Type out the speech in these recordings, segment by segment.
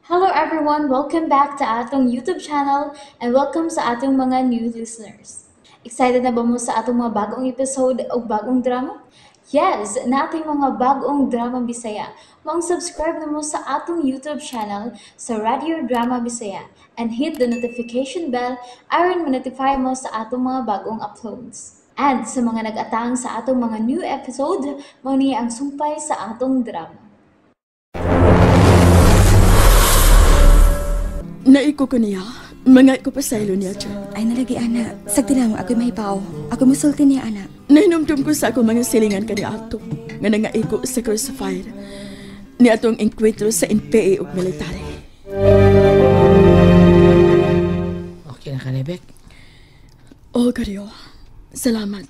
Hello everyone! Welcome back to atong YouTube channel and welcome sa atong mga new listeners. Excited na ba mo sa atong mga bagong episode o bagong drama? Yes! Nating mga bagong drama Bisaya. Maong subscribe na mo sa atong YouTube channel sa Radio Drama Bisaya and hit the notification bell aron ma-notify mo sa atong mga bagong uploads. And sa mga nag-atang sa atong mga new episode, mao ni ang sumpay sa atong drama. Naiko ko niya. Mga ko pa sa ilo niya, Char. Ay nalagi, ana. Sagdi lang, ako'y mahibaw. Ako musulti niya, ana. Nahinumdum ko sa akong mga silingan kani ato nga nangaigo sa crossfire ni atong engkwentro sa NPA ug military. Okay na ka ni Bek? Oh, Garyo. Salamat.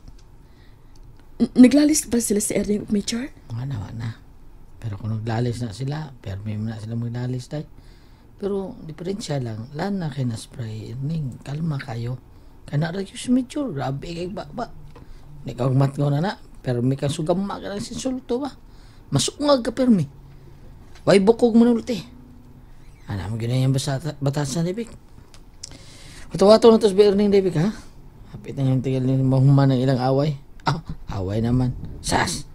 Naglalis ba sila si Erning ug Major? Wala, wala. Pero kung naglalis na sila, pero may na sila maglalis tayo. Pero diferensya lang, lan na kay na spray, Erning, kalma kayo. Kana ra gyud si Major, grabe kay ba ba. Di ka matngaw na na, pero may kang sugama ka lang sinsulto ba. Masungag ka permi. Way bukog mo nulti. Ana mo gina yung batasan ni Bek. Wato-wato na to si Erning, David, ha? Hapit na yung tigal ni mahuman ng ilang away. Ah, away naman. Sas!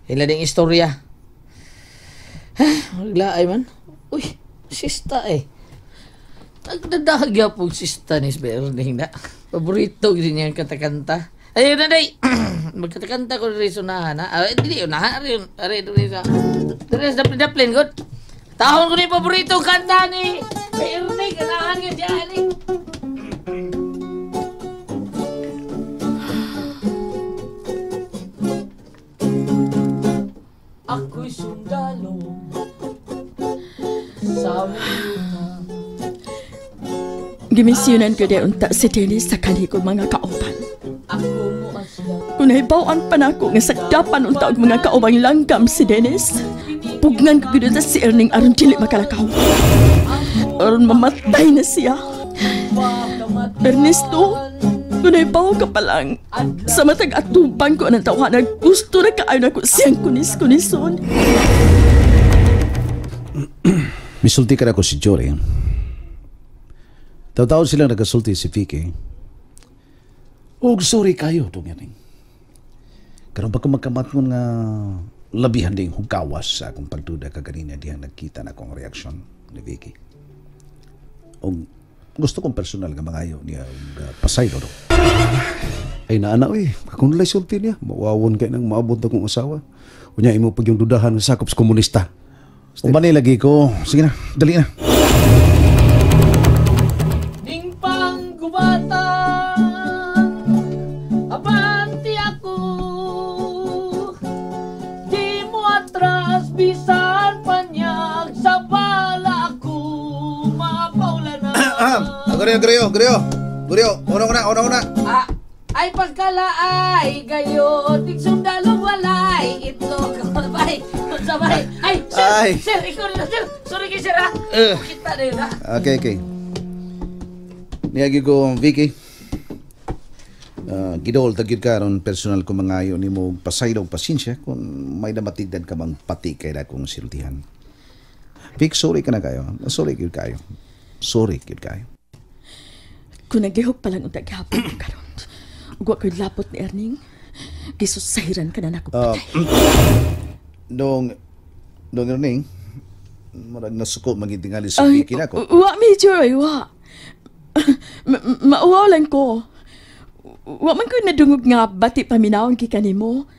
Ila ding istorya. Ha? Maglaay man. Uy, sista eh. Nagdadagya pong sista ni Erning na. Paborito din niya ang katakanta. Ayun na, day! Magkatakanta ko rin sa unahan, ha? Ah, hindi, unahan. Ari, ari, sa... Dari sa daplin-daplin, good. Tahon ko ni paborito kanta ni Erning. Kanahan nga dyan, eh. Ako'y sundalo sa militar. Gimisyonan ko di unta si Dennis sa kanhi ko mga kauban. Ako mo asla. Kung nahibaw-an pa nako nga sagdapan unta og mga kaubang langgam si Dennis, pugnan ko gyud si Erning aron dili makalakaw. Aron mamatay na siya. Ernesto, kung nahibaw ka pa lang, sa matag atubang ko ang tawanan, gusto na kaayo na ko siyang kunis-kunison. Misulti ka na ko si Jory. Taw-taon silang nagasulti si Vicky. Og sorry kayo, dong yaning. Karon pa ko magkamatngon nga labihan ding hugawas sa akong pagduda kaganina dihang nagkita na akong reaksyon ni Vicky. Og gusto kong personal nga mangayo niya og pasaylo do. Ay naana oy, kung nalay sulti niya, mawawon kay nang maabot akong asawa. Unya imo pag yung dudahan nga sakop sa komunista. Umani lagi ko. Sige na, dali na. Ning panggubatan, abanti ako. Di mo atras, bisan panyag, sa bala ako, mapaulanan. Guryo, guryo, guryo. Guryo, una, una, una. Ah, ay pagkalaay, gayon, ting sundalo walay, itlog, sabay, sabay. Ay, sir, Ay. Sir, ikaw na, sir. Sorry kay sir, ha? Kita na yun, ha? Okay, okay. Niyagi ko, Vicky. Gidol, tagyod ka ron personal ko mga ayo ni mo pasaylo og pasensya kung may namatigdan ka mang pati kay na kong siltihan. Vic, sorry ka na kayo. Sorry gyud kayo. Sorry gyud kayo. Kung nagihok pa lang unta gihapon ko karon. Ug wa ko'y lapot ni Erning, gisusayran ka na nako patay. Dong, dong Erning, murag nasuko magitingali sa Ay, Vicky nako. wa, Major, ay, wa. Mauwaw lang ko. Wa man ko'y nadungog nga bati paminawon kay kanimo.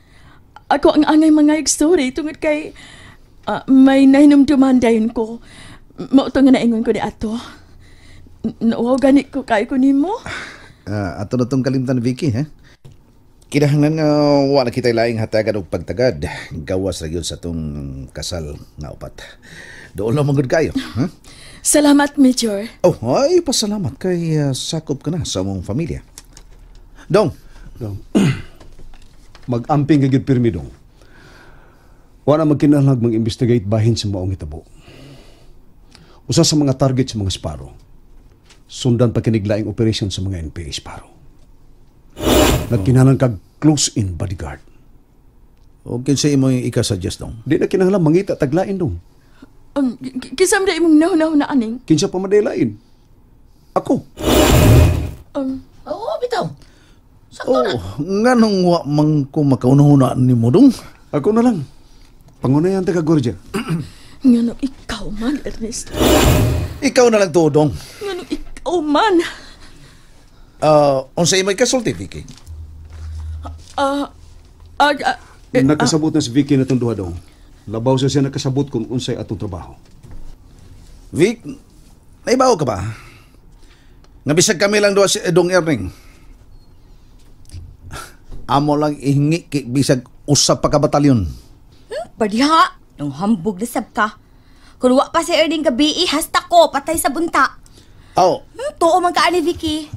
Ako ang angay mga story tungod kay may nahinumduman dayon ko. Mao to nga naingon ko ni ato. Nauwaw gani ko kay ko nimo. Ato na tong kalimtan, Vicky, ha? Kinahanglan nga wala kita'y laing hatagan og pagtagad. Gawas ra gyud sa tong kasal nga upat. Doon lang magud kayo, ha? Salamat, Major. Oh, ay pasalamat kay sakop ka na sa among pamilya. Dong. Dong. Mag-amping ka gyud pirmi, dong. Wala magkinahanglan mag-investigate bahin sa maong hitabo. Usa sa mga target sa mga Sparrow. Sundan pa kiniglaing operation sa mga NPA Sparrow. Nagkinahanglan kag close-in bodyguard. O kinsa imo yung ika-suggest, dong? Di na kinahanglan mangita taglain, dong. Kinsa man imong nahuna-huna aning? Kinsa pa man lain? Ako. Oo, bitaw. Sakto na. Oh, nganong wa man ko makaunahuna nimo dong? Ako na lang. Pangunayan ta ka, Gorgia. Nganong ikaw man, Ernesto. Ikaw na lang to, dong. Nganong ikaw man. Unsa imay kasulti, Vicky? Nakasabot na si Vicky na itong duha dong. Labaw sa siya nakasabot kung unsay atong trabaho. Vic, naibaw ka ba? Nga bisag kami lang duha si Dong Erning. Amo lang ihingi kay bisag usa pa ka batalyon. Padiha, nung hambog na sab ka. Kung wa pa si Erning gabi, hasta ko, patay sa bunta. Aw, Tuo man ka ani, Vicky.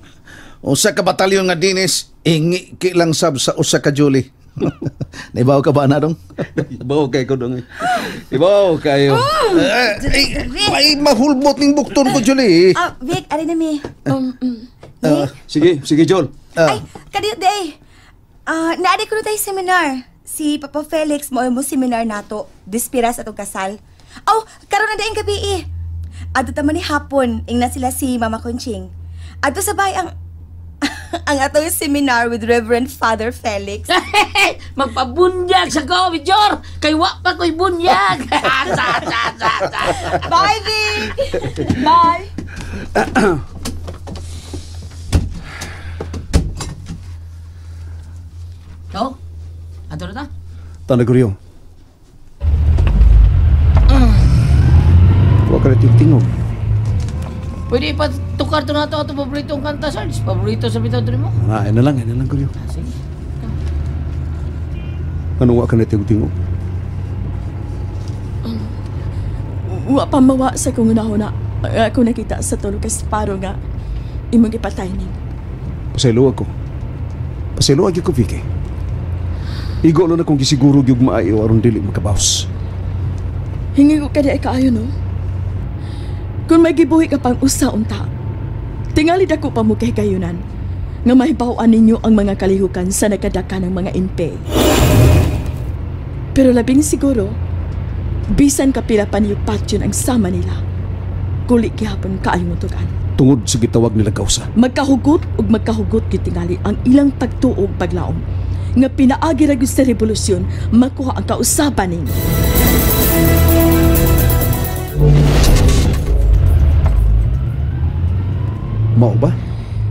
usa ka batalyon nga dinis, ihingi ki lang sab sa usa ka Julie. Naibaw ka ba na dong? Ibaw kayo ko dong. Ibaw kayo. Ay, mahulbot ning bukton ko, Julie. Ah, Vic, ari na mi. Ah, sige, sige, Jol. Ay, kadiyot di ay. Naari ko na tayo seminar. Si Papa Felix mo mo seminar nato. Dispiras atong kasal. Aw, karon na daing gabi eh. Adto ta man ni hapon, ingna sila si Mama Conching. Adto sabay ang ang atong seminar with Reverend Father Felix. Magpabunyag sa ko, Major! Kay wa pa ko'y bunyag! Sa, sa, sa, sa. Bye, Vic! Bye! No? Ato na ta? Tanaguryo. Huwag ka na tingtingog. Pwede ipatukar to na ito ato paboritong kanta, Sarge. Paborito sa bitaw mo. Ah, ayun na lang, Guryo. Ah, sige. Ano wa ka na tingtingog? Wa pa mawa sa kong unahuna. Ako nakita sa tulo ka Sparrow nga imong gipatay ning. Pasaylo ako. Pasaylo ko, Vicky. Igo na kung gisiguro gyud maayo aron dili makabaws. Hingi ko kada kaayo no. Kung may gibuhi ka pang usa unta, tingali dako pa mo kay kayunan nga mahibaw-an ninyo ang mga kalihukan sa nakadaka ng mga NPA. Pero labing siguro, bisan kapila pa niyo patyon ang sama nila, kuli gihapon kaayo mo tugan. Tungod sa gitawag nila kausa. Magkahugot ug magkahugot gyud tingali ang ilang pagtuo ug paglaom nga pinaagi ra gyud sa revolusyon makuha ang kausaban ninyo. Mao ba?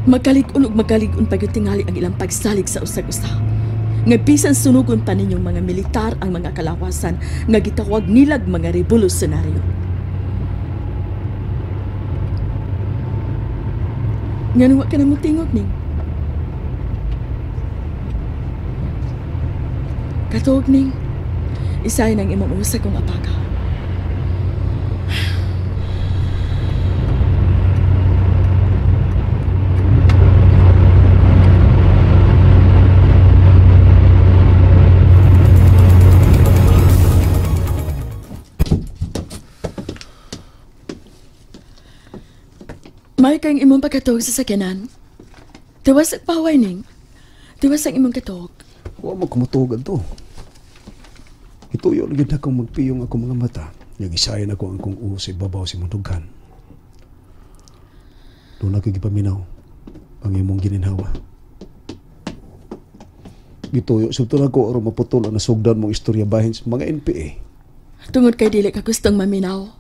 Magkalig-on ug magkalig-on pa gyud tingali ang ilang pagsalig sa usag-usa. Nga bisan sunugon pa ninyong mga militar ang mga kalawasan nga gitawag nilag mga revolusyonaryo. Nganong wa ka na motingog ning? Katuog ning, isay nang imong usa kong apaka. May kang imong pagkatuog sa sakyanan. Tiwas ang paway ning. Tiwas ang imong katuog. Wa mo kumutugan to. Ituyo lagi na akong magpiyong akong mga mata. Nagisayan ako ang kong uho sa ibabaw sa imong dughan. Doon ako gipaminaw ang imong gininhawa. Gituyo sa ito na ko aron maputol ang nasugdan mong istorya bahin sa mga NPA. Tungod kay dili ka gustong maminaw.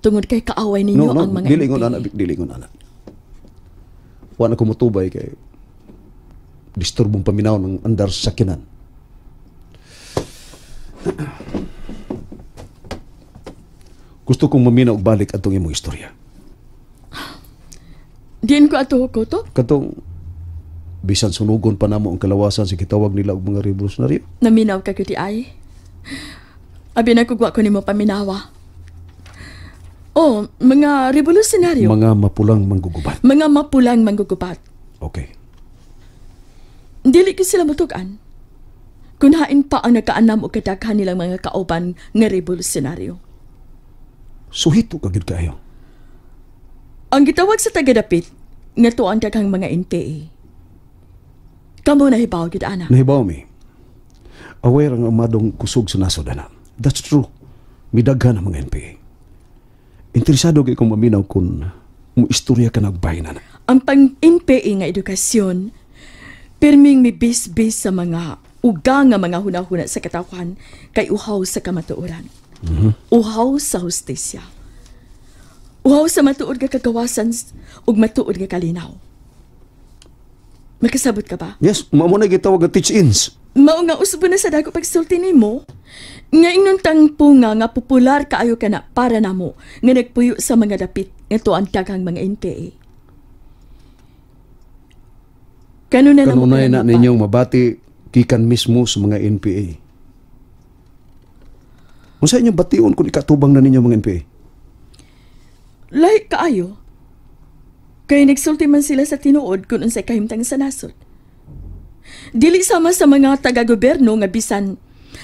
Tungod kay kaaway ninyo No, ang mga dili ingon NPA. ana, dili ingon ana. Wa na ko mutubay kay disturbong paminaw ng andar sa sakinan. Gusto kong maminaw og balik atong imong istorya. Diin ko ato ko to. Katong bisan sunugon pa namo ang kalawasan sa gitawag nila og mga revolusyonaryo. Naminaw ka gyud ay. Abi na kugwa ko nimo paminawa. Oh, mga revolusyonaryo. Mga mapulang manggugubat. Mga mapulang manggugubat. Okay. Dili ko sila mutug-an. Kunhain pa ang nagkaanam o kadaghan nilang mga kauban nga revolusyonaryo. Suhito ka gyud kaayo. Ang gitawag sa tagadapit, nga tuang daghang mga NPA. Kamo nahibaw gyud ana. Nahibaw mi. Aware ang amadong kusog sa nasod ana. That's true. Midaghan ang mga NPA. Interesado kay kong maminaw kung mo istorya ka nagbahin na. Ang pang-NPA nga edukasyon, pirming mibisbis sa mga uga nga mga hunahuna sa katawhan kay uhaw sa kamatuoran. Uhaw sa hustisya. Uhaw sa matuod nga kagawasan ug matuod nga kalinaw. Makasabot ka ba? Yes, mao na gitawag nga teach-ins. Mao nga usbo na sa dako pagsulti nimo. Nga ingnon tangpo nga nga popular kaayo kana para namo nga nagpuyo sa mga dapit ngadto ang daghang mga NPA. Kanunay na mo Kanunay na kanang ninyong mabati gikan mismo sa mga NPA. Unsa inyong bation kung ikatubang na ninyo mga NPA? Lahi kaayo. Kay nagsulti man sila sa tinuod kung unsay kahimtang sa nasod. Dili sama sa mga taga-gobyerno nga bisan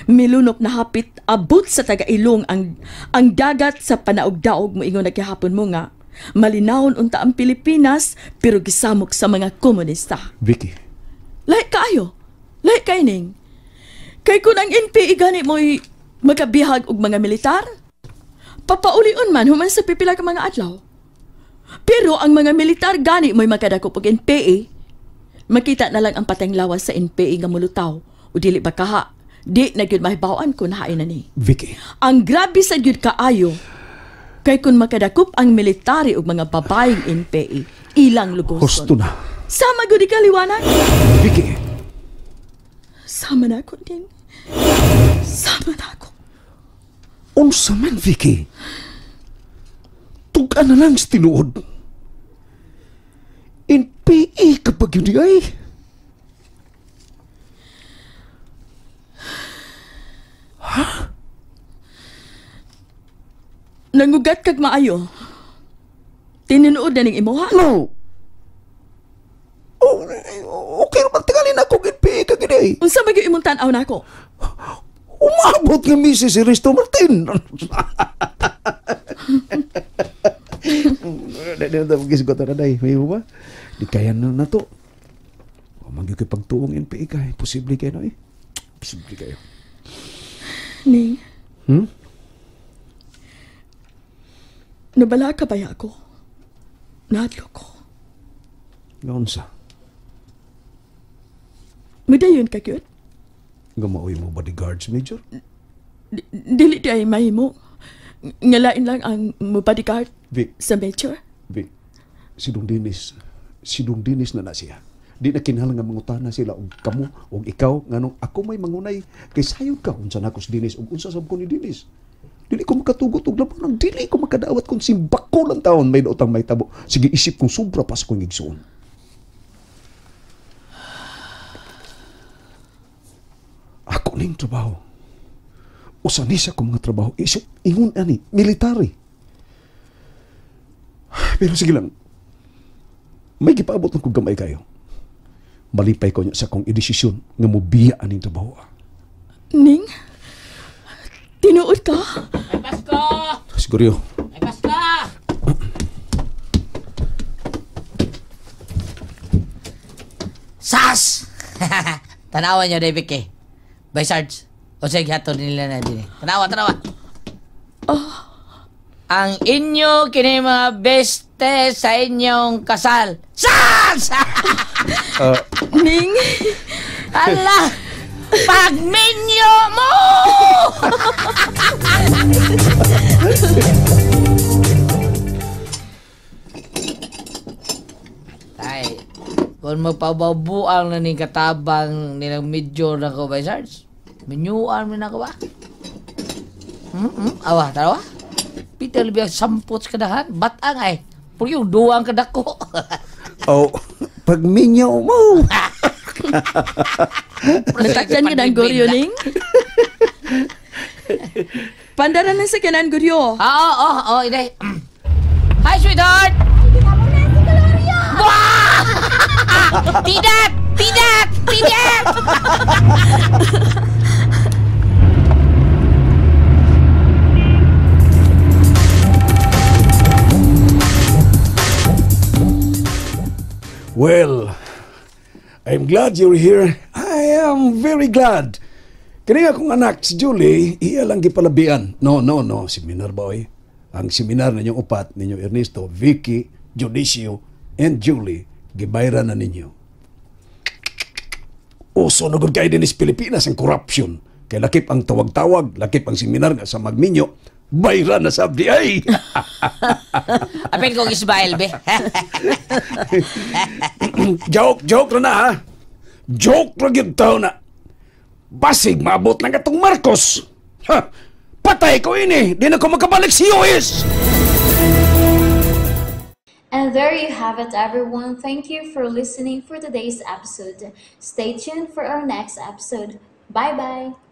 milunok na hapit abot sa taga-ilong ang dagat sa panaog-daog mo ingon nagihapon mo nga malinawon unta ang Pilipinas pero gisamok sa mga komunista. Vicky, Lahi kaayo. Lahi kay ning. Kay kung ang NPA gani mo'y magabihag og mga militar, papaulion man human sa pipila ka mga adlaw. Pero ang mga militar gani mo'y makadakop og NPA, makita na lang ang pateng lawas sa NPA nga mulutaw o dili ba kaha, di na gyud mahibaw-an kung hain na ni. Vicky, Ang grabe sa gyud kaayo, kay kung makadakop ang military og mga babaeng NPA, ilang lugoson. husto na. Sama gyud ka liwanag. Vicky, Sama na ako din. Sama na ako. Unsa man, Vicky? Tug-an na lang sa tinuod. NPA kapag yun ay. Nangugat kag maayo. Tinuod na ning imuha. No. Oh, okay naman, tingalin ako NPA ka gini ay. Unsa man gyud imong tan-aw nako? Umabot nga misis si Risto Martin. Di na tayo na day. May ba? Di kaya na na to. Huwag man pagtuong NPA ka. Posible kayo na eh. Posible kayo. Ning. Hmm? Nabala ka ba ako? Nadlo ko. Ngaon sa? Mudayon ka gyud? Nga maoy mo bodyguards, Major? Dili di ay mahimo. Ngalain lang ang mo bodyguard Vic, sa Major. Vic, si Dong Dennis, si Dong Dennis na na siya. Di na kinahanglan nga mangutana sila og kamo og ikaw nganong ako may mangunay kay sayod ka unsa nako si Dennis ug unsa sab ko ni Dennis. Dili ko makatugot og labanan, dili ko makadawat kung simbako lang taon may daotang may tabo. Sige isip kong sobra pa sa kong igsuon. Ako ning trabaho. Usa ni sa akong mga trabaho. Isip, ingon ani, military. Pero sige lang, may gipaabot ng kong gamay kayo. Malipay ko niya sa akong idesisyon nga mobiya aning trabaho. Ning, tinuod ka? Ay, Pasko! Siguro. Ay, Pasko! Sas! Tanawa niyo, David K. By Sarge. O sige, hatol nila na din eh. Tanawa, tanawa. Ang inyo kini mga beste sa inyong kasal. Sas! Ning, Ala! Pagminyo mo! Tay, kung magpababuang na ni katabang nilang medyo na ko ba, Sarge? Menyuan mo na ko ba? Awa, tarawa? Peter, lebih sampot sa kadahan. Batang ay. Puro yung duwang kadako. Oh, pagminyo mo. Natakdan ka ng Goryo, Ning? Pandaran na sa kanan, Goryo. Oo, oo, oo, inay. Hi, sweetheart! Wah! Tidak! Tidak! Tidak! Well, I'm glad you're here. I am very glad. Kani akong anak, si Julie, iya lang gipalabian. No, no, no, si Minerva, oy. Ang seminar ninyong upat, ninyo Ernesto, Vicky, Junicio, and Julie, gibayran na ninyo. Uso na gud kay dinhi sa Pilipinas ang corruption. Kay lakip ang tawag-tawag, lakip ang seminar nga sa magminyo, bayran na sab di ay. Apil kong Ismael, be. Joke, joke na na ha. Joke ra gyud taw na. Basig maabot lang atong Marcos. Ha! Patay ko ini, di na ko makabalik sa US. And there you have it, everyone. Thank you for listening for today's episode. Stay tuned for our next episode. Bye bye.